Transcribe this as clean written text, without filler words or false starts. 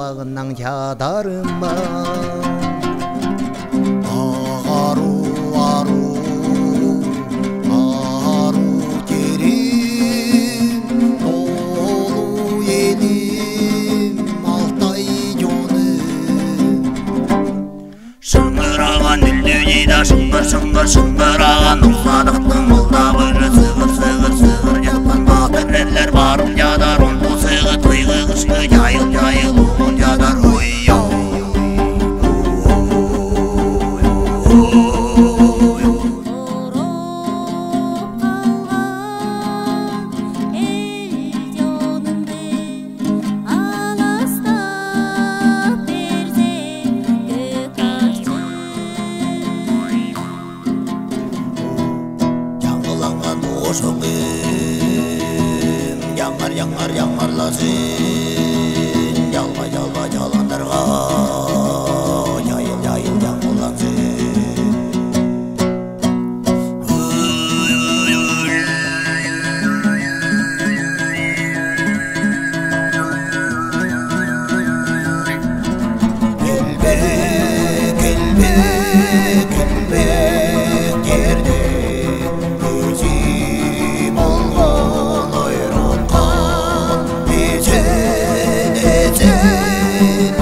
Bağından yatarım Aru, aru, aru terim, Tolu elim, Altay yonı. Şıñgırağan üldüdida, şıñgır, şıñgır, şıñgırağan Nursadıqtıñ mıltabıjı sığır, sığır, sığır yatqan Batır erler barıp yatar, Ontu sığır, tıyğı qışqı cayıl, cayıl oğul yatar, Oy, oy, oy, oy. Qurıp qalğan el yonunda Alastap berse kökarçın. Yañğılanğan qoşuğım Yañğır, yañğır, yañğırlasın, Yalva, yalva, yalandırğa Yayıl, yayıl, yañğılansın. Kelbek, kelbek, kelbeklerde Ezi bolğan oyratqan Ezen, ezen.